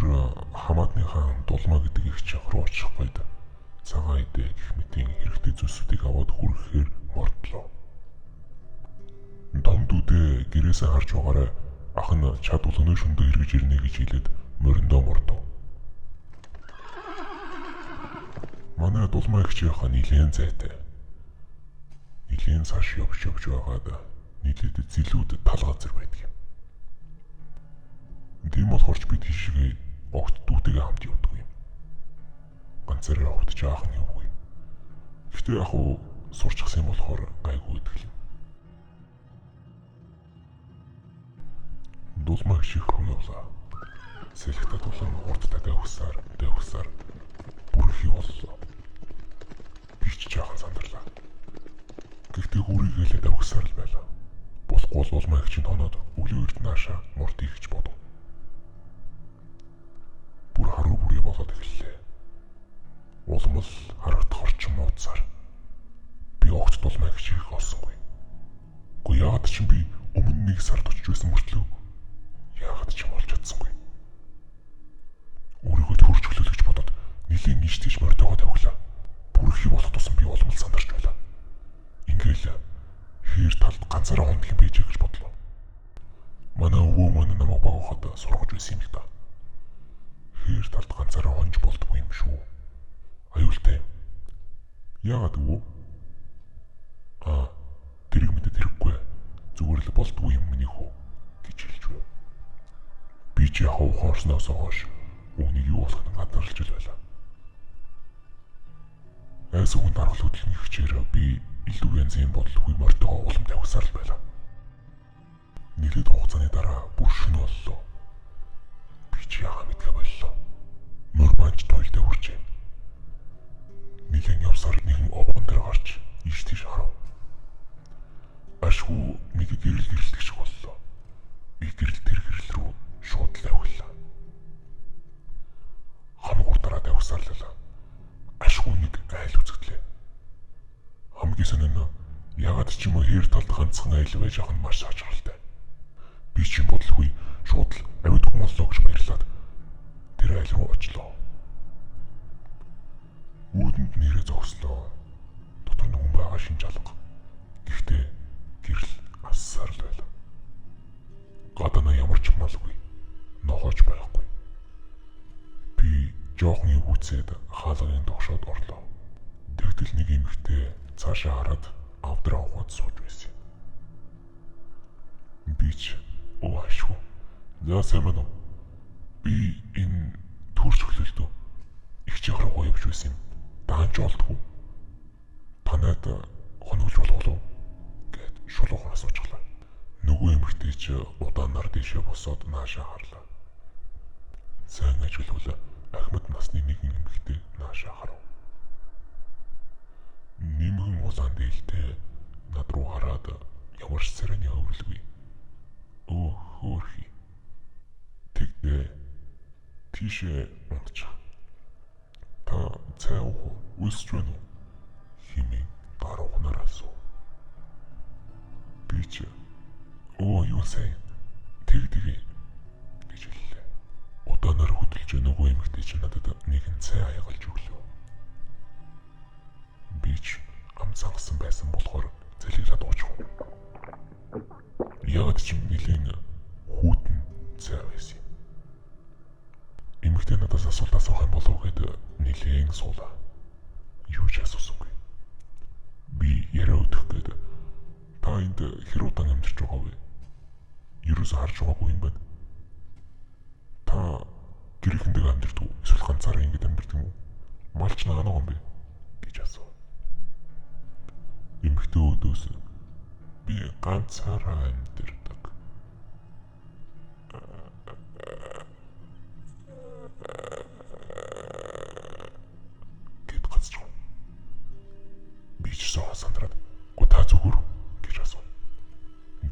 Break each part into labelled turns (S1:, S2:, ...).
S1: Өнөөдөр хамаатныхаа Дулмаа гэдэг их чих руу очих гээд цагаан идэ гэх мэтийн хэрэгтэй зүйлсүүдийг аваад хүрэхээр мордлоо. Том дүүдээ гэрээсээ харж байгаарай, ах нь чадвал өнөө шөндөө эргэж ирнэ гэж хэлээд мориндоо мордов. Манай Дулмаа эгчийнхаа нилээн зайтай. Нилээн цааш явж явж байгаад нийлээд зилүүд тал газар байдаг юм. Тийм болохоор ч би тийшээ огт дүүтэйгээ хамт явдаггүй юм. Ганцаараа огт жаахан явгүй. Гэхдээ яг уу сурчсан юм болохоор гайгүй гэдэг юм. Дулмаа эгчийнх рүү явлаа. Сэлхтэ дулан урдтай давхсаар давхсаар бүрхий боллоо. Би ч жаахан сандарлаа. Гэхдээ хүрийгэлээ давхсаар л байлаа. Болохгүй бол Дулмаа эгчийн тоноод өглөө эрт нааша мордъё гэж бодов. Бүр харуу бүрий болоод эхэллээ. Улам л харагдах орчин мууцаар. Би огт Дулмаа эгчийг олсонгүй. Гэхдээ яагаад ч би өмнө нэг сард очиж байсан мөртлөө яагаад ч юм олж чадсангүй. Өөрийгөө төрж өглөөл гэж бодоод нэлийн нийш тийш мордоогоо тавхилаа. Бүрхий болох тусам би улам л сандарч байлаа. Ингээл хэр талд ганцаараа хондлон байж гэж бодлоо. Манай өвөө маань намайг багахад сургаж байсан юм л да. Хэр талд ганцаараа хонж болдгоо юм шүү. Аюултай юм. Яагаад өвөө? Аа, тэрийг мэдээд хэрэггүй. Зүгээр л болдгоо юм миний хөө гэж хэлж байв. Би ч яг ухаарсноос хойш үүнийг юу болох нь гадарлаж л байлаа. Айс хүн даргал хөдөлгөний хичээр би илүү янзын бодлогүй морьтойгоо улам тавьсаар л байлаа. Нэлээд хугацааны дараа бүр шөнө боллоо. Би ч яхаа мэдгээ боллоо. Морь маань ч туйлдаа хүрчээ. Нэлээд явсаар нэгэн овоон дээр гарч ийш тийш харав. Ашгүй нэг гэрэл гэрэлтэх шиг боллоо. Би гэрэл тэр гэрэл рүү шууд л авхилаа. Хамаг урдаараа тавьсаар л байлаа. Ашгүй нэг айл үзэгдлээ. Хамгийн сонин нь ягаад ч юм уу хэр талд ганцхан айл байж байгаа нь маш сонирхолтой. Би ч юм бодлогүй шууд л авид хүмүүллөө гэж баярлаад тэр айл руу очлоо. Үүдэнд нэрээ зогслоо. Дотор нь хүн байгаа шинж алга. Гэхдээ гэрэл ассаар л байлаа. Гадаана ямар ч малгүй, нохооч байхгүй. Би жоохон эвгүүцээд хаалгын тогшоод орлоо. Тэгтэл нэг эмэгтэй цаашаа хараад авдраа ухаад сууж байсан юм. Би ч оо ашгүй. За сайн байна уу? Би энэ төрч өглөөлтөө их чих руу явж байсан юм. Даанч олдгүй. Танайд хоногж болох уу? Гэт шулуухан асуучихлаа. Нөгөө эмэгтэй ч удаанаар дээшээ босоод наашаа харлаа. Сайн ажилвал Ахмад насны нэгэн эмэгтэй наашаа харав. Нэмгэн улаан дээлтэй над руу хараад ямар ч царайны хөврлгүй. Өө хөөрхий. Тэгдэ тийшээ унтчих. Та цай уух уу? Уйлсч байна уу? Хэмээн даруухнаар асуув. Би ч өө юу сайн тэг тэгээ гэж хэллээ. Удаанаар хөдөлж нөгөө эмэгтэй чи надад нэгэн цай аягалж өглөө. Би ч ам цангасан байсан болохоор залхиглаад уучих. Яагаад ч юм нэлээн хүйтэн цай байсан юм. Эмэгтэй надаас асуулт асуух юм болов гээд нэлээн суулаа. Юу ч асуусангүй. Би яриа өдөх гээд та энд хэр удаан амьдарч байгаа вэ? Ерөөсөө харж байгаагүй юм байна. Та гэрээхэндээ амьдардаг уу? Эсвэл ганцаараа ингэж амьдардаг юм уу? Малч наанаа юм бэ? Гэж асуув. Эмэгтэй өөдөөс би ганцаараа амьдардаг. Гэт гацчих. Би ч соо сандраад гоо та зүгээр гэж асуув.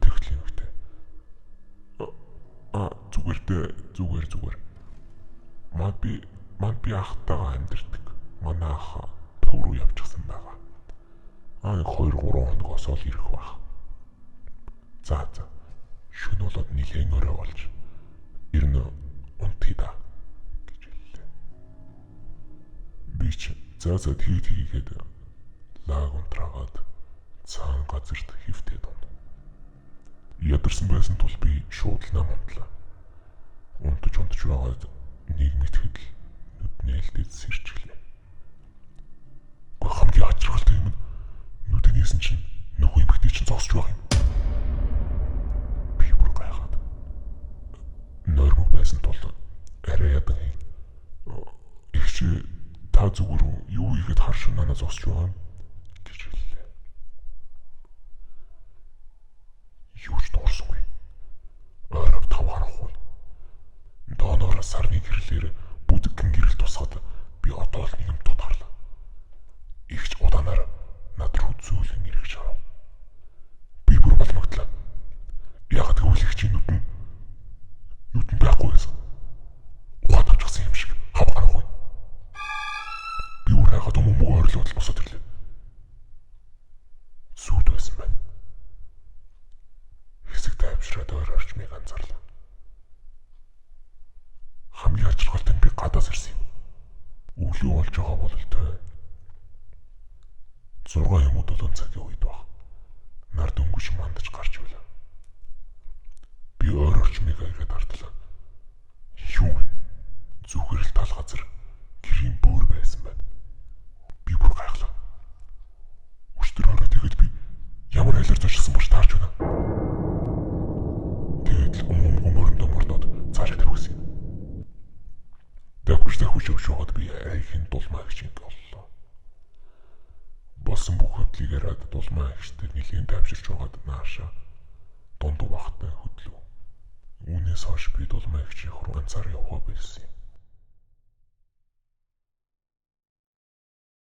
S1: Тэгтэл эмэгтэй а зүгээр дээ зүгээр зүгээр. Ман би ахтайгаа амьдардаг. Манай ах төв рүү явчихсан байгаа. Аа 2 3 хоногоос л ирэх байх. За за. Шөнө болоод нилээн орой болж ер нь унтъя да. За за тгий тгийгээд лаг унтраагаад цагаан газарт хөвтөд унав. Ядарсан байсан тул би шууд л нам унтлаа. Унтаж унтаж байгаад нэг мэтгэл нүд нээлтээд сэрчглээ. Гэхдээ хамгийн ачиргалтай юм нь нүдэн нээсэн чинь нөгөө эмэгтэй чинь зогсож байгаа юм. Би бүр гайхаад нойрмог байсан тул арай ядан эгч та зүгээр юу хийгээд хар шунанаа зогсож байгаа юм гэж хэллээ. Юу ч дуурсангүй. Ойроо 5 харахгүй. Дооноор сарны гэрлээр бүдгэн гэрэл тусгаад би одоо л нэг юм тод харлаа. Игч удаанаар над руу зөөлөн эргэж харав. Би бүр балмагдлаа. Яагаад гэвэл эгчийн нүд нь байхгүй байсан. Ухаад авчихсан юм шиг хав харахгүй. Би бүр хайгаад өмгөө ойрлоод босоод ирлээ. Сүйд байсан байна. Хэсэг тайвшраад ойр орчмыг анзаарлаа. Хамгийн ачиргалтай нь би гадаас ирсэн юм. Өглөө болж байгаа бололтой. 6 юм уу 7 цагийн үед баг. Нар дөнгөж мандаж гарч ирлээ. Би ойр орчмыг аягаад хартлаа. Юу вэ? Зүгээр л тал газар гэрийн бөөр байсан байна. Би бүр гайхлаа. Өчтөр орой тэгээд би ямар айлаар зочилсан болж таарч байна. Тэгээд л өмгөм морондоо мордоод цаашаа тавьсан юм. Давхиж явж байгаад би арайхийн дулмаа эгчийг оллоо. Болсон бүх хөдлийг яриад дулмаа эгчтэй нэлийн тайвширч байгаад нааша дунд багтай хөдлөв. Үүнээс хойш би дулмаа эгчийн хуруу ганцаар явах